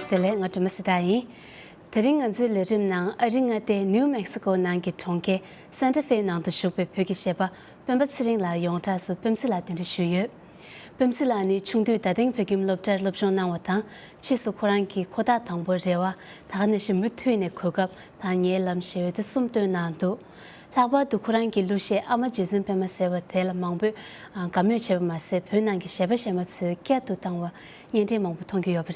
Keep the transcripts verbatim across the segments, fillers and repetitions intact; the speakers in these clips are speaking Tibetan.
བདེ་ལེགས། ང་སྒྲོལ་མ་སྲི་ཐ་ཡིན། དེ་རིང་ང་ཚོའི་ལས་རིམ་ནང་ཨ་རི་མངའ་སྡེ་ནིའུ་མེག་སི་ཀོ་ནང་གི་གྲོང་ཁྱེར་སན་ཏྲ་ཧྥེ་ནང་དུ་བཞུགས་པའི་བོད་ཀྱི་གཞས་པ་སྤེན་པ་ཚེ་རིང་ལགས་ཡོངས་གྲགས་སུ་སྤེན་ཚེ་ལགས་གདན་འདྲེན་ཞུས་ཡོད། སྤེན་ཚེ་ལགས་ནི་ཆུང་དུས་རྡ་སྟེང་བོད་ཁྱིམ་སློབ་གྲྭར་སློབ་སྦྱོང་གནང་བ་དང་། ཕྱིས་སུ་ཁོ་རང་གིས་ཁོ་ཐག་དང་པོ་རེ་བ་ད་ག་ནང་བཞིན་མུ་མཐུད་ནས་གོ་སྐབས་དང་ཉེ་ལམ་ཞེས་འོས་བསྡུ་གསུམ་བཏོན་གནང་འདུག། ལྷག་པར་དུ་ཁོ་རང་གི་གླུ་གཞས་ཨ་མ་རྗེ་བཙུན་པད་མ་ཟེར་བ་དེ་ལ་མང་པོས་དགའ་མོས་བྱས་པ་མ་ཟད། བོད་ནང་གི་གཞས་པ་གཞས་མ་ཚོས་བསྐྱར་དུ་བཏང་བ་བརྙན་འཕྲིན་མང་པོ་མཐོང་རྒྱུ་ཡོད་པ་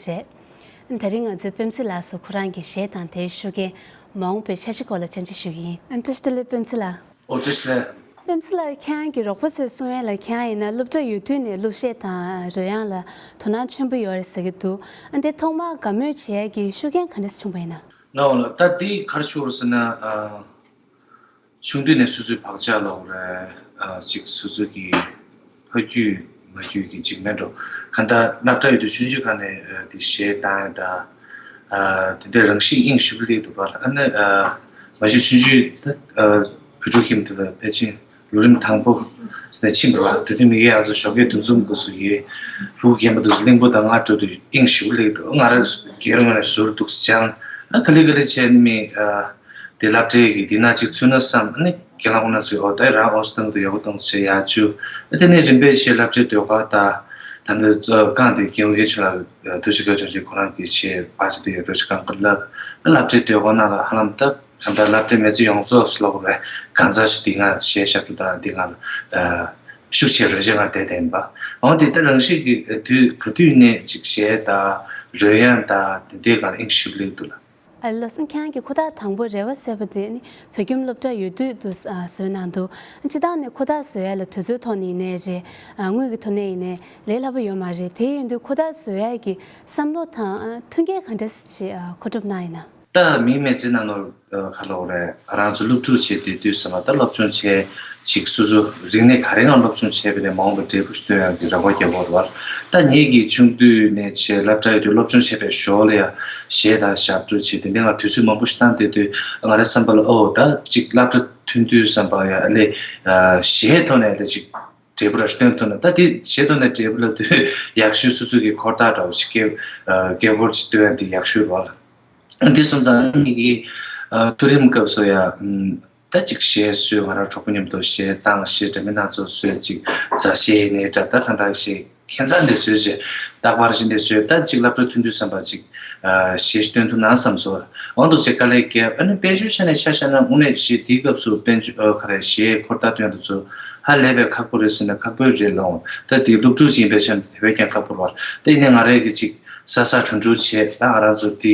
རེད། དེ་རིང་ང་ཚོས་སྤེན་ཚེ་ལགས་སུ་ཁོ་རང་གི་གཞས་དང་དེའི་ཤུགས་རྐྱེན། མ་འོངས་པའི་འཆར་གཞི་སྐོར་ལ་བཅར་འདྲི་ཞུ་གི་ཡིན། བཀྲ་ཤིས་བདེ་ལེགས་སྤེན་ཚེ་ལགས། ཨོ་བཀྲ་ཤིས་བདེ་ལེགས། སྤེན་ཚེ་ལགས། ཁྱེད་རང་གི་རོགས་པ་ཚོས་གསུང་ཡ་ལ་ཁྱེད་རང་ཡིན་ན་སློབ་གྲྭ་ཡོད་དུས་ནས་གླུ་གཞས་དང་རོལ་དབྱངས་ལ་དོ་སྣང་ཆེན་པོ་ཡོད་རེད་ཟེར་གྱི་འདུག། ཨ་འདི་ཐོག་མར་དགའ་མོས་བྱེད་ཡ་གི་ཤུགས་རྐྱེན་ག་འདྲས་བྱུང་བ་ཡིན་ན། ལགས་འོང་ལགས། ད་འདི་ག་རེ་བྱུང་རེད་ཟེར་ན། ཨ། ཆུང་དུས་ནས་སོ་སོའི་བག་ཆགས་ལོག་རེད། ཨ་ཅིག་སོ་སོ་གི་ཕ་རྒྱུད་མ་རྒྱུད་ཀྱི་ཅིག་མེད་འགྲོ། གང་ལྟར་སློབ་གྲྭ་ཡོད་དུས་ཆུང་ཆུང་སྒང་ནས་ཨ་དེ་གཞས་བཏང་ཡ་ད་ཨ་དེ་འདྲའི་རང་གཤིས་དབྱིངས་ཞུགས་ལེགས་འདུག་པ་ལ། ཨ་ནི་ཨ་མ་གཞི་ཆུང་ཆུང་ད་ཨ་བོད་ཕྲུག་ཁྱིམ་དེ་ལ་ཕལ་ཆེར་ལོ་རིམ་དང་པོ་ནས་ཕྱིན་པ་རེད་པ། དེ་དུས་མི་རྒན་ང་ཚོ་ཞོགས་ཀས་འདུ་འཛོམས་འདུག་སུ་ཡོད། ཕྲུ་གུ་རྒན་པ་འདུག་སུ་གླིང་བུ་དང་ང་འགྲོ་དུས་དབྱིངས་ཞུགས་ལེགས་འདུག། ང་རང་སྒེར་ངོས་ནས་ཟུར་འདུག་སུ་སྦྱངས། ཨ་ག་ལེ་ག་ལེ་བྱས་ནས་མི་ཨ། དེ་སློབ་གྲྭའི་གི་དེ་ན་གཅིག་ཚུད་ན་བསམ། ཨ་ནི་རྒན་ལགས་ཁོང་རྣམ་ཚོས་ཨོ་ད་རང་ཨོ་སི་ཐང་དུ་ཡག་པོ་གཏོང་བྱས་ཡག་བཅུག། ཨ་དེ་ནས་རིམ་པས་བྱས་སློབ་གྲྭའི་ཟློས་གར་དང་། ད་ལྟ་རྐང་དེ་རྒན་ཡོལ་ཆུང་ལགས་ཐུགས་རྗེ་བཀའ་དྲིན་ཆེ། ཁོ་རང་གི་ཆེད་པ་ཅི་དེ་ཡོད་འགྲོ་ཞིག་གང་གི་ལབ། ཨ་སློབ་གྲྭའི་ཟློས་གར་ནང་ལ་ཧ་ལམ་ད་གང་ལྟར་སློབ་གྲྭའི་མི་ཚེ་ཡོངས་རྫོགས་སུ་ལོག་རེད། གང་ཟག་ཞིག་དེ་སྔ་གཞས་ཞབས་ཏོག་དང་དེ་སྔ་ལ་ཤུགས་ཆེ་རོལ་ཆ་ང་བསྡད་བསྡད་ཡིན་པ། འོ་དེ་ལྟར་རང་བཞིན་གྱི་དུས་ག་དུས་ནས་ཅིག་གཞས་དང་རོལ་དབྱངས་དང་དེ་འདྲའི་སྒང་ལ་དབྱིངས་ཞུགས་ལེགས་འདུག་ལ། ཨ་ལགས་སོ། ཁྱེད་རང་གི་ཁོ་ཐག་དང་པོ་རེ་བ་ཟེར་བ་དེ་ནི་བོད་ཁྱིམ་སློབ་གྲྭ་ཡོད་དུས་དུ་ཨ་བཟོས་གནང་འདུག། སྤྱིར་བཏང་ནས་ཁོ་ཐག་བཟོ་ཡ་ལ་དུས་ཚོད་ཐོག་ནས་ཡིན་ནའི་རེད། ཨ་དངུལ་གྱི་ཐོག་ནས་ཡིན་ནའི་ལས་སླ་པོ་ཡོད་མ་རེད། དེ་ཡིན་དུས་ཁོ་ཐག་བཟོ་ཡ་གི་བསམ་བློ་དང་ཨ་མཐུན་རྐྱེན་ག་འདྲས་ཅིག་ཨ་མཁོ་སྒྲུབ་གནང་ཡིན་ན། ད་མིའི་མི་ཚེ་ནང་ལོགས་ཨ་ག་ལབ་དགོས་རེད། ང་རང་ཚོ་སློབ་ཕྲུག་བྱས་བསྡད་དུས་ཙམ་པ་ད་སློབ་སྦྱོང་བྱས་ཅིག་སོ་སོ་རིག་གནས་ག་རེ་ཡང་སློབ་སྦྱོང་བྱས་པ་ནས་མ་འོངས་པར་འབྲས་བུ་ཞིག་སྟོན་ཡག་གི་རེ་བ་རྒྱག་དགོས་རེད་པ། ད་ངེད་ཀྱིས་ཆུང་དུས་ནས་བྱས་སློབ་གྲྭ་ཡོད་དུས་སློབ་སྦྱོང་བྱས་པའི་ཞོར་ལ་ཡང་གཞས་དང་ཞབས་བྲོ་བྱས་དེ་འདྲའི་ང་དུས་ཚོད་མང་པོ་ཞིག་བཏང་བསྡད་དུས་ང་རའི་བསམ་པ་ལ་ཨོ་ད་ཅིག་སློབ་གྲྭ་ཐོན་དུས་ཙམ་པ་ཡང་ཨ་ལས་ཨ་གཞས་ཐོག་ནས་ཨ་ལས་ཅིག་འབྲས་བུ་ར་སྟོན་ཐུབ་ན། ད་དེ་གཞས་ཐོག་ནས་འབྲས་བུ་ལབ་དུས་ཡག་ཤོས་སོ་སོ་གི་འཁོར་ཐག་འདྲ་བོ་ཞིག་སྐད་ཨ་སྐད་འབོར་ཅིག་སྟོན་ཡ་དེ་ཡག་ཤོས་རེད་པ། འདི་སོང་ཙང་ངེད་ཀྱིས་ཨ་མཐོ་རིམ་སྐབས་སུ་ཡང་ད་ཅིག་གཞས་བཟོས། ང་རང་གྲོགས་པོ་མཉམ་དུ་གཞས་བཏང་། གཞས་འདྲ་མིན་སྣ་ཚོགས་བཟོས། ཅིག་མཛའ་གཞས་ཡིན་ནའི་འདྲ། ད་གང་ལྟར་གཞས་ཁྱད་མཚར་འདི་བཟོས་བྱས་རྟག་པར་བཞིན་འདི་བཟོས། ད་ཅིག་སློབ་གྲྭ་ཐོན་དུས་ཙམ་པ་ཅིག་ཨ་གཞས་སྟོན་ཐུབ་ན་བསམ་སོང་། འོ་འདུག་སེ་དཀའ་ལས་བརྒྱབ། ཨ་ནི་དཔལ་འབྱོར་ཆ་ནས་ཆ་བཞག་ན་དངོས་གནས་གཞས་དེའི་སྐབས་སུ་དཔལ་འབྱོར་ཨ་ག་རེ་གཞས་འཁོར་ཐག་སྟོན་དུས་ཚོ་ཧ་ལས་པའི་ཁག་པོ་རེད་ཟེར་ན་ཁག་པོ་རེད་ལོང་། ད་དེ་སློབ་ཕྲུག་ཅིག་ཡིན་པའི་ཆ་ནས་དེ་བས་ཀྱང་ཁག་པོ་རེད་པ། ད་ཡིན་ནའི་ང་རང་གིས་ཅིག་ས་ས་གྲོན་གྲོན་བྱས། ད་ང་རང་ཚོ་དེ་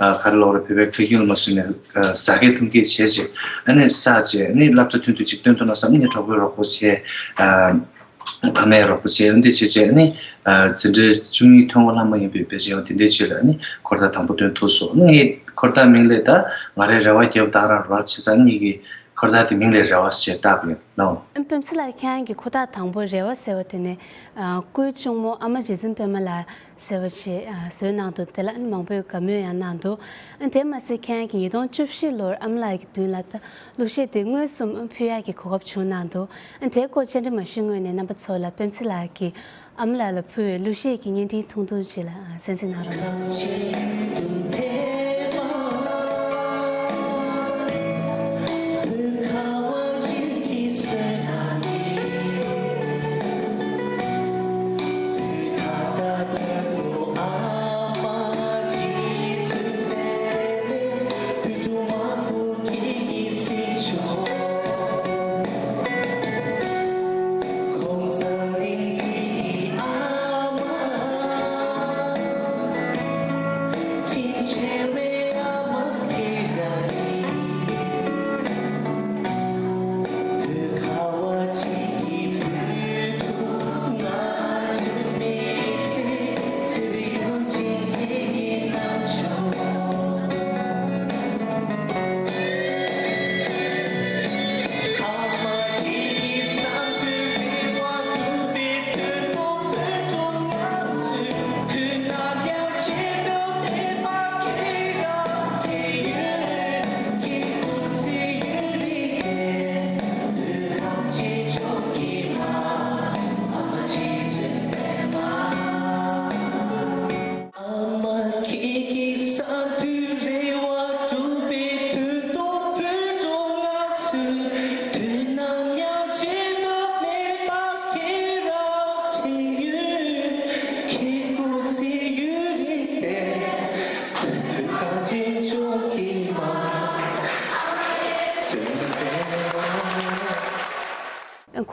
ཨ་ག་རེ་ལབ་དགོས་རེད། བོད་པའི་ཁ་རྒྱུན་ལ་མ་བཟོས་ནས་ཨ་ཟ་སྐད་འཐུང་སྐད་བྱས་བྱས། ཨ་ནི་ཟ་བྱས། ཨ་ནི་སློབ་གྲྭ་ཐོན་དུས་ཅིག་སྟོན་ཐུབ་ན་བསམ། ངའི་གྲོགས་པོའི་རོགས་པ་བྱས། ཨ་ཕ་མའི་རོགས་པ་བྱས། ཨ་འདི་བྱས་བྱས། ཨ་ནི་ཨ་འཛིན་གྲྭའི་བཅུ་གཉིས་ཐོན་འགོ་ལྷག་མ་ཡིན་པའི་དཔེ་ཆ་ཡང་དེ་འདྲའི་ཆེད་ལ་ཨ་ནི་འཁོར་ཐག་དང་པོ་སྟོན་ཐུབ་སོང་། ཨ་ནི་ངའི་འཁོར་ཐག་མིང་ལ་ད་ང་རའི་རེ་བ་རྒྱབ་ད་རང་རོལ་བྱས་ཙང་ཨ་ནི་ངའི་གི་འཁོར་ཐག་དེ་མིང་ལ་རེ་བ་ཞེས་བཏགས་པ་ཡིན་ནོ། ཨ་སྤེན་ཚེ་ལགས། ཁྱེད་རང་གི་ཁོ་ཐག་དང་པོ་རེ་བ་ཟེར་བ་དེ་ནི་ཨ་སྐུའི་གཅུང་མོ་ཨ་མ་རྗེ་བཙུན་པད་མ་ལགས་ཟེར་བ་ཞིག་ཨ་བཟོས་གནང་འདུག། དེ་ལ་ཨ་ནི་མང་པོས་དགའ་མོས་ཡང་གནང་འདུག། ཨ་དེ་མ་ཟད་ཁྱེད་རང་གིས་ཉིས་སྟོང་བཅུ་བཞི་ལོར་ཨ་མ་ལགས་ཀྱི་མདུན་ལ་ད་གླུ་གཞས་དེ་མངོན་སུམ་ཕུལ་ཡག་གི་གོ་སྐབས་བྱུང་གནང་འདུག། ཨ་དེའི་སྐོར་བཅར་འདྲི་མ་ཞུས་སྔོན་ནས་རྣམ་པ་ཚོ་ལ་སྤེན་ཚེ་ལགས་ཀྱིས་ཨ་མ་ལགས་ལ་ཕུལ་བའི་གླུ་གཞས་ཀྱི་བརྙན་འཕྲིན་ཐུང་ཐུང་ཅིག་ལ་གསན་གཟིགས་གནང་རོགས་གནང་།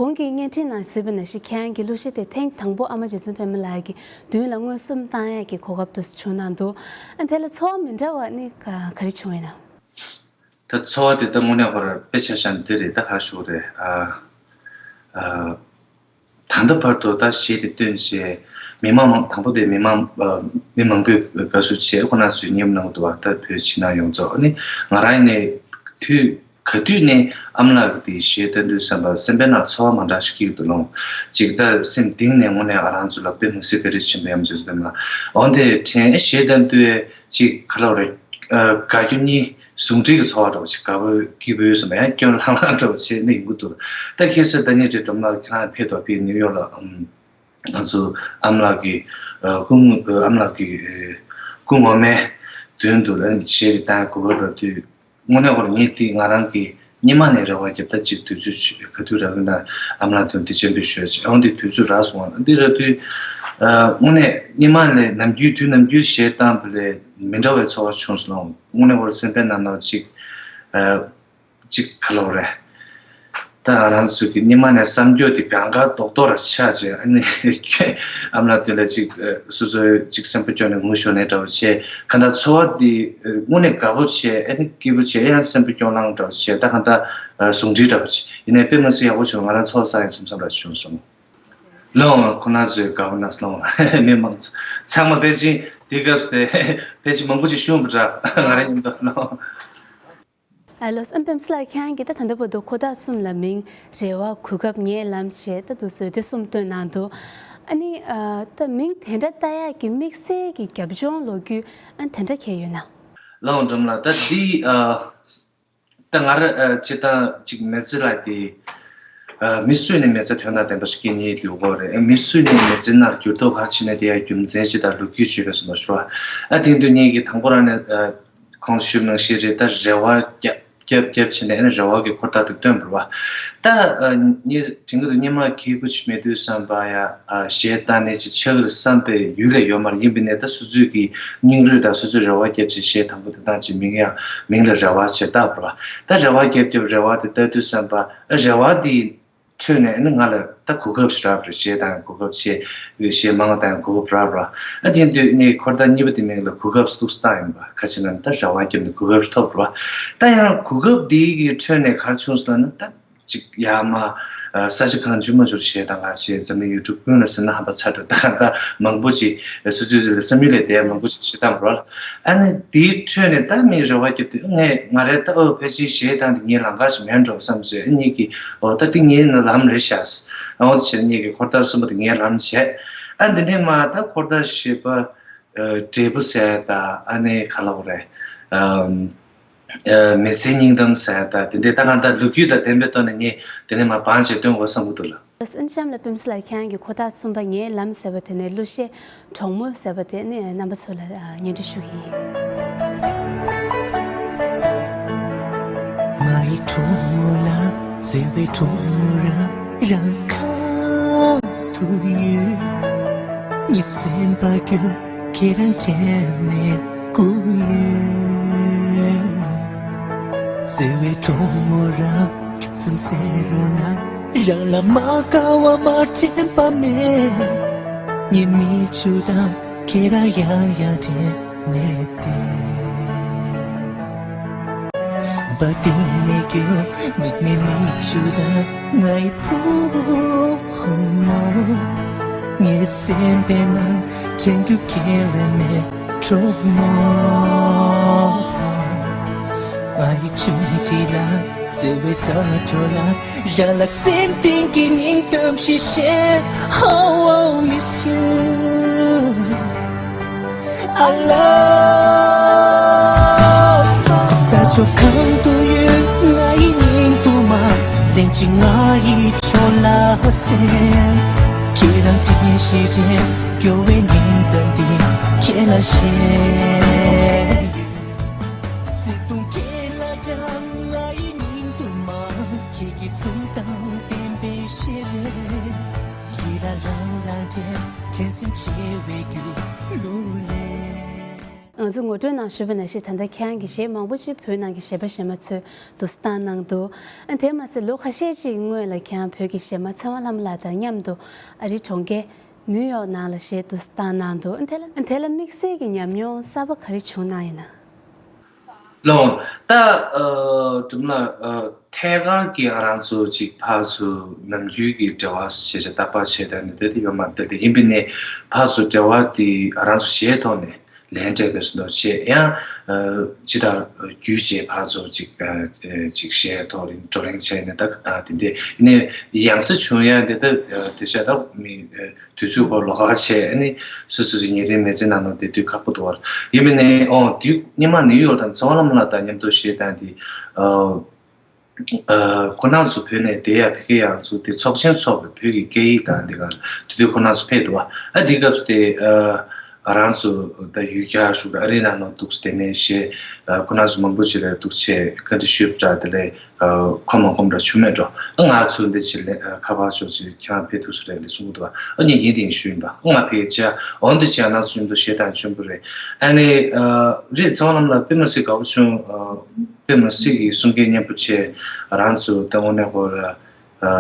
གོང་གི་བརྙན་འཕྲིན་ནང་གཟིགས་པ་ནང་བཞིན་ཁྱེད་རང་གི་གླུ་གཞས་དེ་ཐེངས་དང་པོ་ཨ་མ་རྗེ་བཙུན་པད་མ་ལགས་ཀྱི་མདུན་ལ་མངོན་སུམ་བཏང་ཡག་གི་གོ་སྐབས་དེ་བྱུང་གནང་འདུག་ཨ་དེ་ལ་ཚོར་བ་མི་འདྲ་བ་ནི་ག་ག་རེ་བྱུང་ཡོད་ན། ད་ཚོར་བ་དེ་ད་དངོས་གནས་ཁོ་རང་དཔེ་ཆ་བཞག་ན་འདི་རེད། ད་ག་རེ་ཞུ་དགོས་རེད། ཨ་ཨ། ད་ལྟ་བར་དུ་ད་གཞས་དེ་བཏོན་བྱས་མི་མང་མང་དང་པོ་དེ་མི་མང་ཨ་མི་མང་པོས་དགའ་བསུ་བྱས། ཁོ་ན་ཚོས་མཉམ་གནང་འདུག་བ། ད་བོད་ཕྱི་ནང་ཡོངས་རྫོགས། ཨ་ནི་ང་རང་ནས་དུས་ག་དུས་ནས་ཨ་མ་ལགས་ཀྱི་དེ་གཞས་བཏོན་དུས་ཙམ་པ་སེམས་པའི་ནང་ཚོར་བ་མང་དྲགས་ཤིག་སྐྱེ་གི་འདུག་ལོ། ཅིག་ད་སེམས་གཏིང་ནས་དངོས་གནས་ང་རང་ཚོ་ལ་དཔེ་མི་སྲིད་བཀའ་དྲིན་ཆེན་པོ་ཡང་བརྗོད་པས་ན། འོན་ཏེ་དྲན་གཞས་བཏོན་དུས་ཅིག་ག་ལབ་རེད། ཨ་དགའ་སྐྱོ་གཉིས་ཟུང་འབྲེལ་གྱི་ཚོར་བ་འདྲ་བོ་ཅིག་དགའ་པོའི་སྐྱིད་པོའི་སོང་ན་ཡང་སྐྱོ་ལྷང་ལྷང་འདྲ་བོ་བྱས་ནས་ཡོང་གི་འདུག་ད་ཁྱེད་ཚོས་ད་ནི་རེད། སྒྲོལ་མ་ལགས་ཁྱེད་རང་ཕེབས་དོགས་པའི་ནིའུ་ཡོག་ལ་ཨམ་ང་ཚོ་ཨ་མ་ལགས་ཀྱི་ཨ་སྐུ་ངོ་ཨ་མ་ལགས་ཀྱི་ཨ་སྐུ་ངོ་མའི་མདུན་དུ་ཨ་ནི་གཞས་དེ་བཏང་གོ་སྐབས་རག་དུས་དངོས་གནས་ཁོ་རང་ངས་དེ་ང་རང་གི་སྔོན་མ་ནས་རེ་བ་བརྒྱབ། ད་ཅིག་དུས་ཚོད་ཅིག་ག་དུས་རག་གི་ན་ཨ་མ་ལགས་མདུན་དེ་སྤྱན་འབུལ་ཞུ་ཡ་ཅིག་ཨང་དེ་དུས་ཚོད་རག་སོང་བ། འདི་རག་དུས་ཨ་དངོས་གནས་སྔོན་མ་ནས་ནམ་རྒྱུན་དུས་ནམ་རྒྱུན་གཞས་བཏང་དུས་ལས་མི་འདྲ་བའི་ཚོར་བ་བྱུང་སོང་། དངོས་གནས་ཁོ་རང་སེམས་པའི་ནང་ན་ཅིག་ཨ་ཅིག་ག་ལབ་རེད། ད་ང་རང་ཚོ་གི་སྔོན་མ་ནས་བསམ་རྒྱུ་དེ་གང་ག་རྡོག་རྡོག་ར་ཆགས་བྱས། ཨ་ནི་ཨ་མ་ལགས་དེ་ལ་ཅིག་ཨ་སོ་སོའི་ཅིག་སེམས་པ་སྐྱོ་ནས་ངུ་ཤོར་ནས་འདྲ་བོ་བྱས། གང་ལྟར་ཚོར་བ་དེ་ཨ་དངོས་གནས་དགའ་པོ་བྱས། ཨ་ནི་སྐྱིད་པོ་བྱས། ཡང་སེམས་པ་སྐྱོ་ལངས་འདྲ་བོ་བྱས། ད་གང་ལྟར་ཨ་ཟུང་འབྲེལ་འདྲ་བོ་བྱས། ཡིན་ནའི་དཔེ་མི་སྲིད་ཡག་པོ་བྱུང་། ང་རང་ཚོར་བ་བསམ་ཡག་བསམ་བསམ་འདྲ་བྱུང་སོང་། ལོང་ཁོ་ན་ཚོའི་དགའ་པོ་ན་སོང་། མི་མང་ཚང་མ་ཕལ་ཆེར་དེ་སྐབས་དེ་ཕལ་ཆེར་མང་པོ་ཅིག་བཤུམས་པ་འདྲ། ང་རང་ཡིན་དུས་ལོང་། ཨ་ལོ། ཨམ་པེམ་སི་ལགས་ཁྱེད་རང་གིས་ད་ད་ལྟ་བར་དུ་ཁོ་ཐག་གསུམ་ལ་མིང་རེ་བ་གོ་སྐབས་ངའི་ལམ་ཞེས་ད་དུ་བཟོས་ཏེ་གསུམ་བཏོན་གནང་འདུག་ཨ་ནི་ཨ་ད་མིང་དེ་འདྲ་བཏགས་ཡག་གི་དམིགས་བསལ་གྱི་རྒྱབ་ལྗོངས་ལོ་རྒྱུས་ཨ་དེ་འདྲ་གང་ཡོད་ན། ལགས་འོང་འཛོམས་ལགས། ད་འདི་ཨ་ད་ང་རང་ཨ་སྤྱིར་བཏང་ཅིག་མི་ཚེ་ལ་དེ་ཨ་མི་སུ་ནས་མི་ཚེ་དོན་དང་ལྡན་པ་ཞིག་སྐྱེལ་མཁན་ཡོད་དགོས་རེད། ཨ་མི་སུ་ནས་མི་ཚེ་ནང་འགྱུར་ལྡོག་ག་རེ་ཕྱིན་ནས་དེ་ཡང་རྒྱུ་མཚན་ཅིག་དང་ལོ་རྒྱུས་ཅིག་ཡོད་པའི་བཟོ་འདྲ་ཞིག་རེད་བ། ཨ་དེ་དུས་ངེད་ཀྱིས་དང་པོ་རང་ནས་ཨ་གོང་དུ་ཞུས་ནང་བཞིན་རེད། ད་རེ་བ་བརྒྱབ་བརྒྱབ་བརྒྱབ་བྱས་ནས་ཨ་ནི་རེ་བ་གི་འཁོར་ཐག་དེ་བཏོན་པ་རེད་བ། ད་ཨ་ངས་དྲན་གྱི་འདུག་སྔོན་མ་སྐད་ཆ་ཅིག་མེད་དུས་ཙམ་པ་ཡ་ཨ་གཞས་བཏང་ནས་ཅིག་ཆགས་ཀྱི་རེད་བསམ་པའི་ཡུལ་ལས་ཡོད་མ་རེད། ཡིན་པ་ཡིན་ནའི་ད་སོ་སོའི་གི་སྙིང་རུས་དང་སོ་སོའི་རེ་བ་བརྒྱབ་བྱས་གཞས་དང་པོ་དེ་བཏང་བྱས་མིང་ཡང་མིང་ལ་རེ་བ་ཞེས་བཏགས་པ་རེད་བ། ད་རེ་བ་བརྒྱབ་བརྒྱབ་རེ་བ་དེ་བཏགས་དུས་ཙམ་པ་ཨ་རེ་བ་དེ་ཁྲོད་ནས་ནི་ང་ལ་ད་གོ་སྐབས་ཤིག་རག་པ་རེད། གཞས་བཏང་གོ་སྐབས་བྱས། གཞས་མང་བ་བཏང་གོ་སྐབས་རག་པ་རེད། ཨ་དེ་དུས་ནི་འཁོར་ཐག་གཉིས་པ་དེ་མིང་ལ་གོ་སྐབས་སུ་བཏགས་ཡིན་པ། ག་ཅི་ན་ད་རེ་བ་བརྒྱབ་ནས་གོ་སྐབས་ཤིག་ཐོབ་པ་རེད། ད་ཡང་གོ་སྐབས་དེའི་གི་ཁྲོད་ནས་ག་རེ་བྱུང་སོང་ན། ད་ཅིག་ཡར་མར་ས་ཆ་གང་བྱུང་མ་བྱུང་གཞས་བཏང་ག་བྱས། འཛམ་གླིང་ཡུལ་གྲུ་ཀུན་ལ་ཟེར་ན་ཧམ་པ་ཚ་འགྲོ། ད་ག་ད་མང་པོ་ཅིག་སོ་སོའི་ལ་བསམ་ཡུལ་ལས་དེ་མང་པོ་ཞིག་བྱེད་སྟངས་རོལ། ཨ་ནི་དེའི་ཁྲོད་ནས་ད་མི་རེ་བ་བརྒྱབ་དུས་ངས་ང་རེ་ད་ཨོ་ཕལ་ཆེར་གཞས་བཏང་དེ་ངའི་ལམ་ཁ་ཞིག་མེད་འགྲོ་བསམ་བྱས། ཨ་ནི་གི་ཨོ་ད་དེ་ངའི་ལམ་རེད་ཤག་ཨོ་དེ་བྱས་ངས་གི་འཁོར་ཐག་གསུམ་པ་དེ་ངའི་ལམ་བྱས། ཨ་འདི་ནས་མ་ད་འཁོར་ཐག་བཞི་པ་འབྲས་བུ་ཟེར་ད་ཨ་ནི་ག་ལབ་རེད། མི་ཚེའི་སྙིང་གཏམ་ཟེར་ད་དེ་འདྲའི་ད་གང་ལྟར་ལོ་རྒྱུས་དང་ལྡན་པའི་ཐོག་ནས་ངས་དེ་ནས་མ་བར་ཆད་སྟོན་དགོས་བསམ་གྱི་འདུག་ལགས། ཨ་ནི་གཤམ་ལ་པེམ་སི་ལགས་ཁྱེད་རང་གི་འཁོར་ཐག་གསུམ་པ་ངའི་ལམ་ཟེར་བ་དེ་ནས་གླུ་གཞས་གྲོགས་མོ་ཟེར་བ་དེ་ནས་རྣམ་པ་ཚོ་ལ་སྙན་སྒྲོན་ཞུ་གི་ཡིན། ང་ཡི་གྲོགས་མོ་ལ་བརྩེ་བའི་གྲོགས་མོ་རང་རང་ག་དུ་ཡོད། ངའི་སེམས་པ་རྒྱུད་ཁྱེད་རང་དྲན་ནས་སྒུག་ཡོད། བརྩེ་བའི་གྲོགས་མོ་རང་ཁྱུག་ཙམ་ཟེར་རོགས་གནང་། རང་ལ་མ་དགའ་བ་མ་དྲན་པ་མེད། ངའི་མིག་ཆུ་དང་ཁྱེད་རང་ཡང་ཡང་དྲན་ནས་བསྡད། སེམས་པ་གཏིང་ནས་སྐྱོ། མིག་ནས་མིག་ཆུ་དང་ང་ཡི་བུ་མོ། ངའི་སེམས་པའི་ནང་དྲན་རྒྱུ་ཁྱེད་ལས་མེད་གྲོགས་མོ། ང་ཡི་ཆུང་དྲི་ལ་བརྩེ་བའི་རྩ་བྲོ་ལ། རང་ལ་སེམས་གཏིང་གི་སྙིང་གཏམ་ཞིག་བཤད། How I miss you. I love. ས་ཕྱོགས་གང་དུ་ཡོད་ང་ཡི་སྙིང་དུ་མ། ལན་གཅིག་ང་ཡི་ཕྱོགས་ལ་གསན། ཁྱེད་རང་དྲན་ཞེས་དྲན། སྐྱོ་བའི་སྙིང་གཏམ་འདི་ཁྱེད་ལ་བཤད། བརྩེ་དུང་ཁྱེད་ལ་སྦྱང་། ང་ཡི་སྙིང་དུ་མ། ཁྱེད་ཀྱི་འཛུམ་མདངས་བསྟན་པའི་ཞལ་རས། ཡིད་ལ་རང་རང་དྲན། དྲན་སེམས་བརྗེ་བའི་རྒྱུ་གླུ་ལས། ཨ་ ང་ཚོ་ངོ་སྤྲོད་ནང་ཞུས་པ་ནང་བཞིན། ད་ལྟ་ཁྱེད་རང་གིས་གཞས་མང་པོ་ཅིག་བོད་ནང་གི་གཞས་པ་གཞས་མ་ཚོས་བསྡུ་བཏང་གནང་འདུག་ཨ་དེ་མ་ཟད་ལོ་ཁ་ཤས་ཅིག་སྔོན་ལ་ཁྱེད་རང་བོད་ཀྱི་གཞས་མ་ཚེ་དབང་ལྷ་མོ་ལགས་དང་མཉམ་དུ་ཨ་རིའི་གྲོང་ཁྱེར་ནིའུ་ཡོག་ནང་ལ་གཞས་བསྡུ་བཏང་གནང་འདུག་ཨ་དེ་ལ་ཨ་དེ་ལ་དམིགས་བསལ་གྱི་ཉམས་མྱོང་གསར་པ་ག་རེ་བྱུང་གནང་ཡོད་ན། ལོ། ད་ཨ་སྒྲོལ་མ་ལགས། ཨ་ཐད་ཀར་གྱི་ང་རང་ཚོ་ཅིག་ཕར་ཚུར་ནམ་རྒྱུན་གྱི་འབྲེལ་བ་ཞེས་བྱ་རྟག་པར་བྱས་དང་འདི་འདྲ་དེ་ཡོད་མ་རེད། དེ་ཡིན་པ་ནས་ཕར་ཚུར་འབྲེལ་བ་དེ་ང་རང་ཚོ་གཞས་ཐོག་ནས་ལན་སྤྲད་པའི་བཟོ་འདྲ་བྱས། ཡང་ཨ་ཇི་ལྟར་རྒྱུད་བཅས་ཕར་ཚུར་ཅིག་ཨ་ཅིག་གཞས་ཐོག་ལ་བགྲོ་གླེང་བྱས་ནས། ད་ཨ་དེ་འདྲ་ནས་ཡང་སེ་བྱུང་ཡ་འདི་ད་ཨ་དེ་ཤ་ད་མི་ཨ་དུས་ཚོད་ཁོ་ལོགས་ཀ་བྱས། ཨ་ནི་སོ་སོ་སོའི་ཉིན་རེའི་མི་ཚེ་ནང་ལ་དེ་དུས་ཁག་པོ་འདུག་བར། ཡིན་པ་ནས་ཨོ་དུས་སྔོན་མ་ནིའུ་ཡོག་དང་ཚེ་དབང་ལྷ་མོ་ལགས་དང་མཉམ་དུ་གཞས་བཏང་དེ། ཨ་ཨ་ཁོ་རང་ཚོ་བོད་ནས་བསྡད་ཡ་ཕ་གི་ཡང་ཚོ་དེ་ཚོགས་ཆེན་ཚོགས་པའི་བོད་ཀྱི་སྐད་ཡིག་དང་འདི་ག་དུས་དུས་ཁོ་རང་ཚོ་ཕེབས་འདུག་བ། ཨ་འདི་སྐབས་སུ་དེ་ཨ་ང་རང་ཚོ་ད་ཡུལ་གྱར་ཞུགས་ཨ་རིའི་ནང་ལ་འདུག་དེ་ནས་གཞས་ཨ་ཁོ་རང་ཚོ་མང་པོ་ཅིག་ལ་འདུག་བྱས་བཀའ་འདྲི་ཞུས་པ་འདྲ། དེ་ལས་ཨ་ཁོམ་མ་ཁོམ་འདྲ་བྱུང་མེད་འགྲོ། ཨ་ང་ཚོ་འདི་ཕྱིར་ལ་ཨ་ཁ་པར་ཕྱོགས་ཅིག་ཁྱེད་རང་ཕེབས་ཐུབ་ས་རེད་འདི་གསུང་གི་འདུག་བ། ཨ་ནི་ཡིན་དེ་ཡིན་ཞུས་ཡིན་པ། ཨ་ང་ཕེབས་ཀྱི་ཆ་འོང་འདི་བྱས་ང་ཚོ་མཉམ་དུ་གཞས་བཏང་བྱུང་བ་རེད། ཨ་ནི་ཨ་རེད། ཚེ་དབང་ལྷ་མོ་ལགས་དཔེ་མ་སྲིད་དགའ་པོ་བྱུང་། ཨ་དཔེ་མ་སྲིད་ཀྱི་གསུང་སྐད་སྙན་པོ་བྱས། ང་རང་ཚོ་ད་དངོས་གནས་ཁོ་ར་ཨ་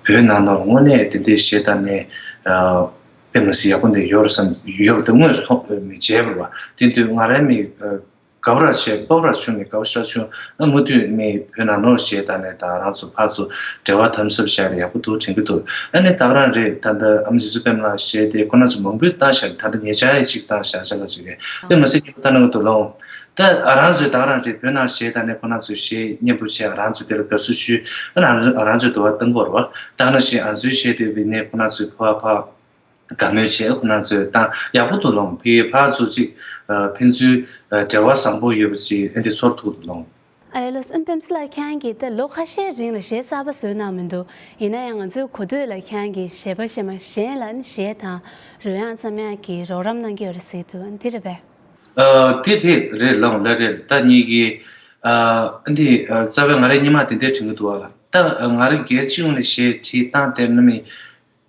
བོད་ནང་ལ་དངོས་གནས་དེ་འདྲའི་གཞས་བཏང་ནས་ཨ་དཔེ་མ་སྲིད་ཡག་པོ་འདི་ཡོད་རེད་བསམ་ཡོད་རེད། དེ་དངོས་སུ་མཐོང་མི་བྱས་པ་རེད་བ། དེ་དུས་ང་རའི་མི་ཨ་དགའ་པོ་ར་བྱས། སྤོབས་པ་ར་བྱུང་ནས་དགའ་པོ་ཞེ་དྲག་བྱུང་། ཨ་མུ་མཐུད་ནས་བོད་ནང་ལོགས་གཞས་བཏང་ནས་ད་རང་ཚོ་ཕར་ཚུར་འབྲེལ་བ་དམ་ཟབ་བྱས་ནས་ཡག་པོ་འདུག་དྲན་གྱི་འདུག་ཨ་ནི་ད་ག་རང་རེད། ད་ལྟ་ཨ་མ་རྗེ་བཙུན་པད་མ་ལགས་གཞས་དེ་ཁོ་རང་ཚོ་མང་པོས་བཏང་བཞག་ད་ལྟ་ཉེ་ཆར་ཡང་གཅིག་བཏང་བཞག་ཅ་ལག་ཅིག་རེད། དཔེ་མ་སྲིད་སྙན་པོ་བཏང་གནང་གི་འདུག་ལོ། ད་ཨ་རང་ཚོས་ད་ག་རང་རེད། བོད་ནང་གཞས་བཏང་ནས་ཁོ་རང་ཚོས་གཞས་སྙན་པོ་བྱས། ཨ་རང་ཚོས་དེ་ལ་དགའ་བསུ་ཞུས། ཨ་ང་རང་ཚོས་དུ་བ་བཏང་དགོས་རེད་བ། ད་ག་ནང་བཞིན་ང་ཚོའི་གཞས་དེ་བི་ནས་ཁོ་རང་ཚོས་ཕར་ཕར་དགའ་མོས་བྱས། ཁོ་རང་ཚོས་བཏང་ཡག་པོ་འདུག་ལོ། ཕ་གི་ཕར་ཚུར་ཅིག་ཨ་ཕན་ཚུན་ཨ་འབྲེལ་བ་བཟང་པོ་ཡོད་པ་ཅིག་ཨ་འདི་ཚོར་ཐུབ་འདུག་ལོ། ཨ་ལེ་ལོས། ཨ་པེམ་སི་ལགས་ཁྱེད་རང་གིས་ད་ལོ་ཁ་ཤས་རིང་ལ་གཞས་གསར་པ་བཟོས་གནང་མི་འདུག་ཡིན་ན་ཡང་ང་ཚོའི་གོ་ཐོས་ལ་ཁྱེད་རང་གིས་གཞས་པ་གཞས་མ་གཞན་ལ་ནི་གཞས་དང་རོལ་དབྱངས་རྩོམ་ཡག་གི་རོགས་རམ་གནང་གི་ཡོད་རེད་ཟེར་འདུག་འདི་རེད་པས། ཨ་དེ་དེ་རེད་ལོ། ལ་རེད། ད་ཉིད་ཀྱིས་ཨ་འདི་ཨ་རྩ་བའི་ང་རའི་སྔོན་མ་དེ་འདྲའི་དྲན་གྱི་འདུག་བ་ལ། ད་ང་རང་སྒེར་གཅིག་ངོས་ནས་གཞས་བྲིས་བཏང་བསྡད་ན་མི།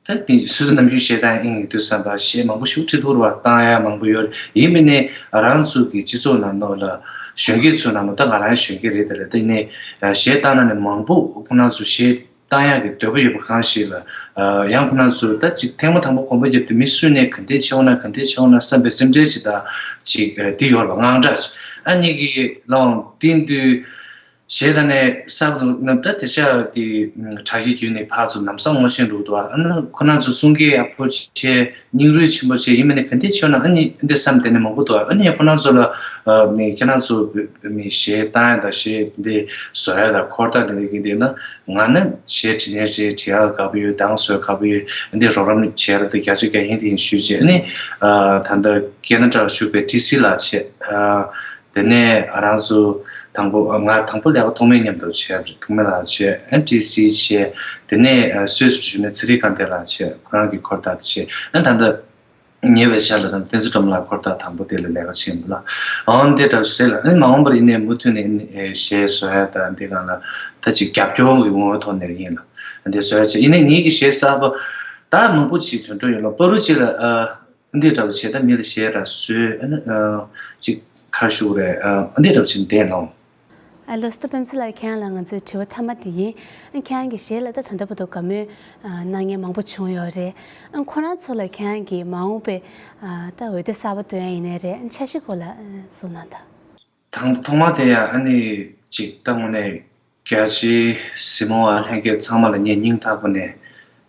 ད་མི་སོ་སོ་ནམ་རྒྱུན་གཞས་བཏང་ཡིན་དུས་བསམ་པ་གཞས་མང་པོ་ཞིག་བྲིས་འདུག་བ། བཏང་ཡ་མང་པོ་ཡོད་རེད། ཡིན་མིན་ནས་རང་ཚོ་གི་སྤྱི་ཚོགས་ནང་ལོགས་ལ་གཞོན་སྐྱེས་ཚོ་ནང་ལོགས། ད་ང་རང་གཞོན་སྐྱེས་རེད། དེ་ལ་ད་ཡིན་ནས་གཞས་བཏང་ན་ནི་མང་པོ་ཁོ་རང་ཚོ་གཞས་བཏང་ཡག་གི་འདོད་པ་ཡོད་པ་གང་ཞིག་ལ། ཡང་ཁོ་རང་ཚོ་ད་ཅིག་ཐེངས་མ་དང་པོ་གོམ་པ་བརྒྱབ་དུས་མི་སུ་ནས་ག་འདྲས་བྱེད་འོང་ན་ག་འདྲས་བྱེད་འོང་ན་བསམ་པའི་སེམས་ཁྲལ་ཅིག་དང་ཅིག་འདི་ཡོད་རེད་བ། དངངས་སྐྲག་ཅིག་ཨ་ཉིད་ཀྱི་ལོང་བསྟན་དུས། གཞས་དང་ནས་གསར་དུ་ནམ་ཟླ་དེ་ཤ་དེ་དྲ་རྒྱའི་བརྒྱུད་ནས་ཕར་ཚུར་ལམ་སང་ངོ་ཤེས་འགྲོ་འདུག་ཨ་ནི་ཁོ་རང་ཚོ་གསུང་སྐད་ཡག་པོ་བྱས། སྙིང་རུས་ཆེན་པོ་བྱས། ཡིན་མིན་ནས་ག་འདྲས་བྱས་ན་ཨ་ནི་འདི་བསམ་དེ་ནས་མང་པོ་འདུག་ཨ་ནི་ཁོ་རང་ཚོ་ལ་མི་ཁྱེད་རང་ཚོ་མི་གཞས་བཏང་ཡ་དང་གཞས་འདི་བཟོ་ཡ་དང་འཁོར་ཐག་འདི་འདྲ་གི་འདི་ན་ང་ནི་གཞས་བྲིས་ནས་བྲིས་བྲིས་ཡ་དགའ་པོ་ཡོད། གདངས་བཟོ་ཡ་དགའ་པོ་ཡོད། འདི་རོགས་རམ་བྱས་ལ་འདི་བརྒྱ་ཆ་བརྒྱ་ཡིན། དེ་ཡིན་ཞུས་བྱས། ཨ་ནི་ད་ལྟ་ཁེ་ན་ཌ་ལ་བཞུགས་པའི་ཊི་སི་ལགས་བྱས། དེ་ནས་ང་རང་ཚོ་དང་པོ་ང་དང་པོ་ལས་ཀ་ཐོགས་མེད་མཉམ་དུ་བྱས་པ་རེད། ཐོགས་མེད་ལགས་བྱས། ཨན་ཊི་སི་བྱས། དེ་ནས་སུད་སི་བཞུགས་ནས་ཚེ་རིང་དགའ་ལྡན་ལགས་བྱས། ཁོ་རང་གི་འཁོར་ཐག་དེ་བྱས། ཨན་ད་ལྟ་ཉེ་བའི་ཆར་ལ་དང་བསྟན་འཛིན་སྒྲོལ་མ་ལགས་འཁོར་ཐག་དང་པོ་དེ་ལ་ལས་ཀ་བྱས་འདུག་ལ། ཨང་དེ་འདྲ་བྱས་ལ། ཨན་མ་འོངས་པར་ཡིན་ནའི་མུ་མཐུད་ནས་ཨན་གཞས་བཟོ་ཡ་དང་འདི་སྒང་ལ་ད་ཅིག་རྒྱབ་སྐྱོར་གྱི་ངོ་བོའི་ཐོག་ནས་ཡིན་ལ། ཨན་དེ་བཟོ་ཡ་བྱས། ཡིན་ནའི་ངེད་ཀྱི་གཞས་གསར་པ་ད་མང་པོ་ཅིག་དོན་འགྲོ་ཡོད་ལ། བར་དུ་ཅིག་ལ་ཨ། འདི་འདྲ་བ་བྱས་ད་མི་ལ་གཞས་ར་བཟོས། ཨ་ནི་ཨ་ཅིག་ཁར་ཞུགས་རེད། ཨ་འདི་འདྲ་བ་བྱས་བསྡད་ལོང་། ཨ་ལོ་སྟོ་པེམ་སི་ལགས་ཁྱེད་རང་ལ་ང་ཚོའི་དྲི་བ་མཐའ་མ་དེ་ཡིན། ཨ་ཁྱེད་རང་གི་གཞས་ལ་ད་ད་ལྟ་བར་དུ་དགའ་མོས་ཨ་གནང་མཁན་མང་པོ་བྱུང་ཡོད་རེད། ཨ་ཁོ་རང་ཚོ་ལ་ཁྱེད་རང་གིས་མ་འོངས་པའི་ཨ་ད་འོད་སྡེར་གསར་པ་འདོན་ཡ་ཡིན་ནའི་རེད། ཨ་འཆར་གཞི་སྐོར་ལ་ཨ་གསུངས་གནང་དང་། དང་ཐོག་མ་དེ་ཡང་ཨ་ནི་ཅིག་ད་དངོས་གནས་རྒྱ་ཆེའི་གཟིགས་མོ་བ་ལྷན་རྒྱས་ཚང་མ་ལ་ངས་སྙིང་ཐག་པ་ནས་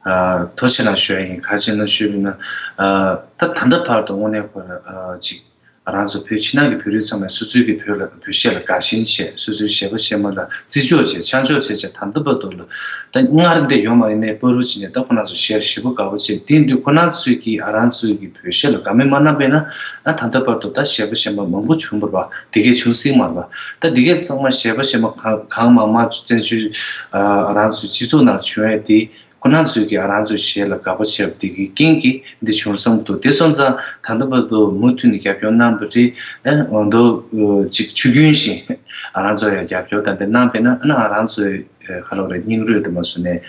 ཨ་ཐུགས་རྗེ་གནང་ཞུ་ཡ་ཡིན། ག་རེ་བྱས་ན་ཞུས་པ་ཡིན་ན་ཨ་ད་ད་ལྟ་བར་དུ་དངོས་གནས་ཁོ་ར་ཨ་ཅིག་ང་རང་ཚོ་བོད་ཕྱི་ནང་གི་བོད་རིགས་ཚང་མས་སོ་སོའི་གི་བོད་ལ་བོད་གཞས་ལ་དགའ་ཞེན་བྱས། སོ་སོའི་གཞས་པ་གཞས་མ་ལ་བརྩི་འཇོག་བྱས། ཆ་འཇོག་བྱས་བྱས། ད་ལྟ་བར་དུ་ལ་ད་སྔར་འདི་ཡོད་མ་ཡིན་ནའི་བར་དུ་ཅིག་ནས་ད་ཁོ་རང་ཚོ་གཞས་ཞེ་པོ་དགའ་པོ་བྱས། དེ་དུས་ཁོ་རང་ཚོས་ཀྱིས་ང་རང་ཚོའི་གི་བོད་གཞས་ལ་དགའ་མོས་མ་གནང་པས་ན། ཨ་ད་ལྟ་བར་དུ་ད་གཞས་པ་གཞས་མ་མང་པོ་བྱུང་བ་རེད་པ། དེ་གས་བྱུང་སྲིད་མ་རེད་པ། ད་དེ་གས་ཚང་མ་གཞས་པ་གཞས་མ་གང་གང་མང་མང་བཙན་བྱོལ་ཨ་ང་རང་ཚོའི་སྤྱི་ཚོགས་ནང་བྱུང་ཡས་དེ་ཁོ་རང་ཚོས་ཀྱིས་ང་རང་ཚོའི་གཞས་ལ་དགའ་པོ་བྱས་པ་དེ་གི་རྐྱེན་གྱིས་འདི་བྱུང་བསམ་འདུག་དེ་སོང་ཙང་ད་ལྟ་བར་དུ་མུ་མཐུད་ནས་རྒྱབ་སྐྱོར་གནང་བ་རེད། ཨ་འོ་འདུག་ཅིག་ཆུ་རྒྱུན་བཞིན་ང་རང་ཚོ་ཡང་རྒྱབ་སྐྱོར་དང་དེ་གནང་པས་ན། ཨ་ན་ང་རང་ཚོའི་ཁ་ལོ་རེ་སྙིང་རུས་དུ་མ་སུ་ནས་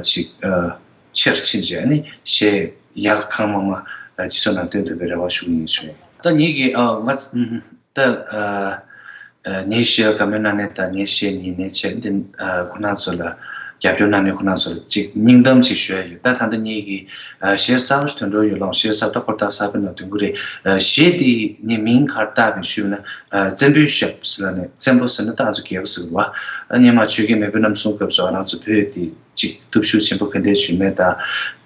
ཅིག་ཆེར་ཕྱིན་བྱས་ནས་གཞས་ཡག་གང་མང་མང་སྤྱི་ཚོགས་ནང་སྟོན་ཐུབ་པའི་རེ་བ་ཞུ་གི་ཡིན་ཞུ། ད་ངེད་ཀྱི་ཨ་ང་ཚོ་ ད་ཨ་ཨ་ངའི་ཤེལ་བཀའ་མོལ་གནང་མཁན་དང་ངའི་ཤེལ་ཉན་མཁན་བྱས་འདི་ཨ་ཁོ་རང་ཚོ་ལ་རྒྱབ་སྐྱོར་གནང་མཁན་ཁོ་རང་ཚོ་ལ་ཅིག་སྙིང་གཏམ་ཅིག་ཞུ་ཡ་ཡོད། ད་ད་ལྟ་ངེད་ཀྱི་ཨ་ཤེལ་གསར་པ་ཞིག་ཐོན་འགྲོ་ཡོད་ལོང་། ཤེལ་གསར་པ་ད་ཧོར་ད་གསར་པའི་ནང་ཐོན་གྱི་རེད། ཨ་གཞས་འདི་ངས་མིང་ག་རེ་བཏགས་པའི་ཞུས་ན་ཨ་བཙན་པོའི་ཞབས་ཟེར་ལ་ནས། བཙན་པོ་ཟེར་ན་ད་ང་ཚོ་རྒྱལ་པོ་ཟེར་གི་རེད་བ། ཨ་སྔོན་མ་ཆོས་རྒྱལ་མེས་པོ་རྣམ་གསུམ་སྐབས་སུ་ང་རང་ཚོ་བོད་དེ་ཅིག་སྟོབས་ཤུགས་ཆེན་པོ་ག་འདྲ་བྱུང་མེད་དང་།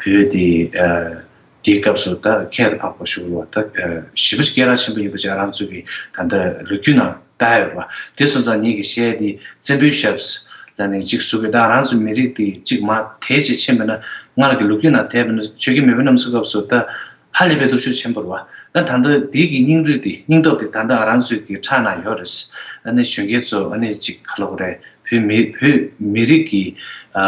བོད་དེ་ཨ་དེའི་སྐབས་སུ་ད་ཁྱད་དུ་འཕགས་པ་ཞིག་ལ་ད་ཨ་ཞེ་པོ་ཅིག་སྐད་གྲགས་ཆེན་པོ་ཡིན་པ་ཅིག་ང་རང་ཚོ་གི་ད་ལྟ་ལོ་རྒྱུས་ནང་ལྟ་ཡོད་པ། དེ་སོང་ཙང་ངེད་ཀྱི་ཤེལ་དེ་བཙན་པོའི་ཞབས་ལ་ནི་ཅིག་བཟོ་དགོས། ད་ང་རང་ཚོ་མི་རིགས་དེ་ཅིག་མར་དེ་ཅིག་ཕྱིན་པ་ན། སྔར་གྱི་ལོ་རྒྱུས་ནང་བལྟས་པ་ན་ཆོས་རྒྱལ་མེས་པོ་རྣམ་གསུམ་སྐབས་སུ་ད་ཧ་ལས་པའི་སྟོབས་ཤུགས་ཆེན་པོ་རེད་བ། ད་ད་ལྟ་དེ་གི་སྙིང་རུས་དེ་སྙིང་སྟོབས་དེ་ད་ལྟ་ང་རང་ཚོའི་གི་ཕྲག་ན་ཡོད་རེད། ཨ་ནི་གཞོན་སྐྱེས་ཚོ་ཨ་ནི་ཅིག་ག་ལབ་དགོས་རེད། བོད་མི་བོད་མི་རིགས་ཀྱི་ཨ་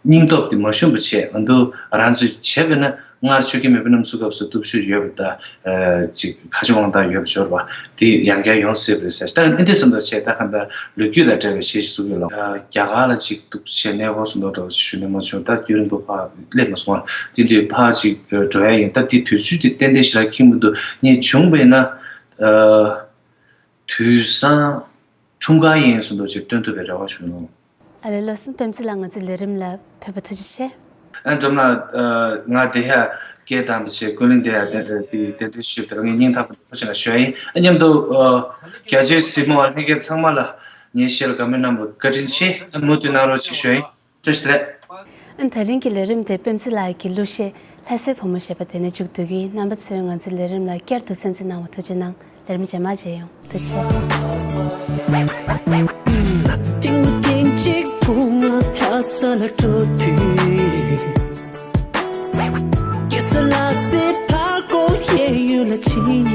སྙིང་སྟོབས་དེ་མ་ཞུམ་པ་བྱས། ཨ་ནི་ང་རང་ཚོས་བྱས་པ་ན་སྔར་ཆོས་རྒྱལ་མེས་པོ་རྣམ་གསུམ་སྐབས་སུ་སྟོབས་ཤུགས་ཡོད་པ་དང་ཨ་ཅིག་ག་ཅི་དབང་ཐང་ཡོད་པ་འབྱོར་བ་དེ་ཡང་བསྐྱར་ཡོང་སྲིད་པ་རེད་ཟེར། ད་ཨ་ནི་འདི་བསམ་བློ་བྱས། ད་གང་ལྟར་ལོ་རྒྱུས་དང་འབྲེལ་བའི་གཞས་ཤིག་བཟོ་གི་ཡོད་ལ། ཨ་རྒྱ་གར་ལ་ཅིག་འདུག་བྱས་ནས་འོ་བསམ་བློ་འདྲ་བོ་ཞུ་ནས་མ་བྱུང་། ད་རྒྱུན་རིང་པོ་ཕར་སླེབས་མ་སོང་བ། དེ་དུས་ཕར་ཅིག་འགྲོ་ཡ་ཡིན། ད་དེ་དུས་ཚོད་དེ་ཏན་ཏན་ཞེ་དྲག་ཁྱད་མི་འདུག་ངས་བྱུང་བས་ན་ཨ་དུས་སང་འཁྲུངས་སྐར་ཡིན་བསམ་འདུག་ཅིག་སྟོན་ཐུབ་པའི་རེ་བ་ཞུ་ནོ། ཨ་ལེ། ལགས་སོ། པདྨ་ཚེ་ལགས་ང་ཚོའི་ལས་རིམ་ལ་ཕེབས་པ་ཐུགས་རྗེ་ཆེ། ཨ་འཛོམས་ལགས། ཨ་ང་དེ་ཧ་སྐད་བཏང་དུ་བྱས་ཀུན་གླེང་དེ་ཡ་དེ་དེ་དེ་འདྲ་ཞུས་པར་ངས་སྙིང་ཐག་པ་ནས་ཐུགས་རྗེ་ཆེ་ཞུ་ཡ་ཡིན། ཨ་མཉམ་དུ་ཨ་རྒྱ་ཆེའི་གཟིགས་མོ་བ་ལྷན་རྒྱས་ཚང་མ་ལ་ངའི་ཤེལ་བཀའ་མོལ་གནང་བར་བཀའ་དྲིན་ཆེ། ཨ་མུ་མཐུད་གནང་རོགས་ཅིག་ཞུ་ཡ་ཡིན། བཀྲ་ཤིས་བདེ་ལེགས། ཨ་ད་རིང་གི་ལས་རིམ་དེ་པདྨ་ཚེ་ལགས་ཀྱི་གླུ་གཞས་ལྷ་སའི་བུ་མོ་ཞེས་པ་དེ་ནས་མཇུག་བསྡུ་གི་ཡིན། རྣམ་པ་ཚོས་ང་ཚོའི་ལས་རིམ་ལ་བསྐྱར་དུ་གསན་གཟིགས་གནང་བར་ཐུགས་རྗེ་གནང་། ལས་རིམ་རྗེས་མ་མཇལ་ཡོང་། ཐུགས་རྗེ་ཆེ། ཏིང་ཏིང་གཅིག་བུ་མོ་ལྷ་ས་ལ་འགྲོ་དུས། སྐྱེ་ས་ལྷ་སའི་ཕར་ཀོ་གཡས་གཡོན་ལ་ཕྱིན།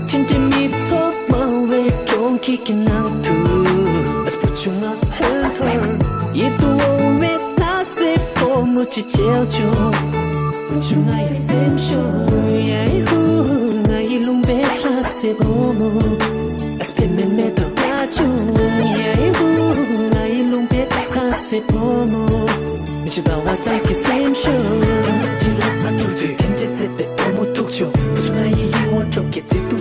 ཁྲིམས་དེ་མི་ཚོགས་མང་བའི་གྲོང་ཁྱེར་གྱི་ནང་དུ། བུ་ཆུང་ང་ཧོན་ཐོར་ཡིད་དུ་འོང་བའི་ལྷ་སའི་བུ་མོ་ཅིག་མཇལ་བྱུང་། བུ་ཆུང་ང་ཡི་སེམས་ཤོར་ཡ་ཧུ། ང་ཡི་ལུང་པའི་ལྷ་སའི་བུ་མོ། ཨ་ཙི་པེ་མེ་མེ་དང་ང་ཆུང་ཡ་ཧུ། ང་ཡི་ལུང་པའི་ལྷ་སའི་བུ་མོ། མི་ཤི་ཟླ་བ་ཙམ་གྱི་སེམས་ཤུགས། ཅི་ལ་ས་འཁྲུག་དུས་ཁྱིམ་རྒྱུད་ཚེ་པའི་བུ་མོ་ཐུག་ཆུ། བུ་ཆུང་ང་ཡི་ཡིད་འོང་ཁྲོག་གེ་ཚིག་ཏུ།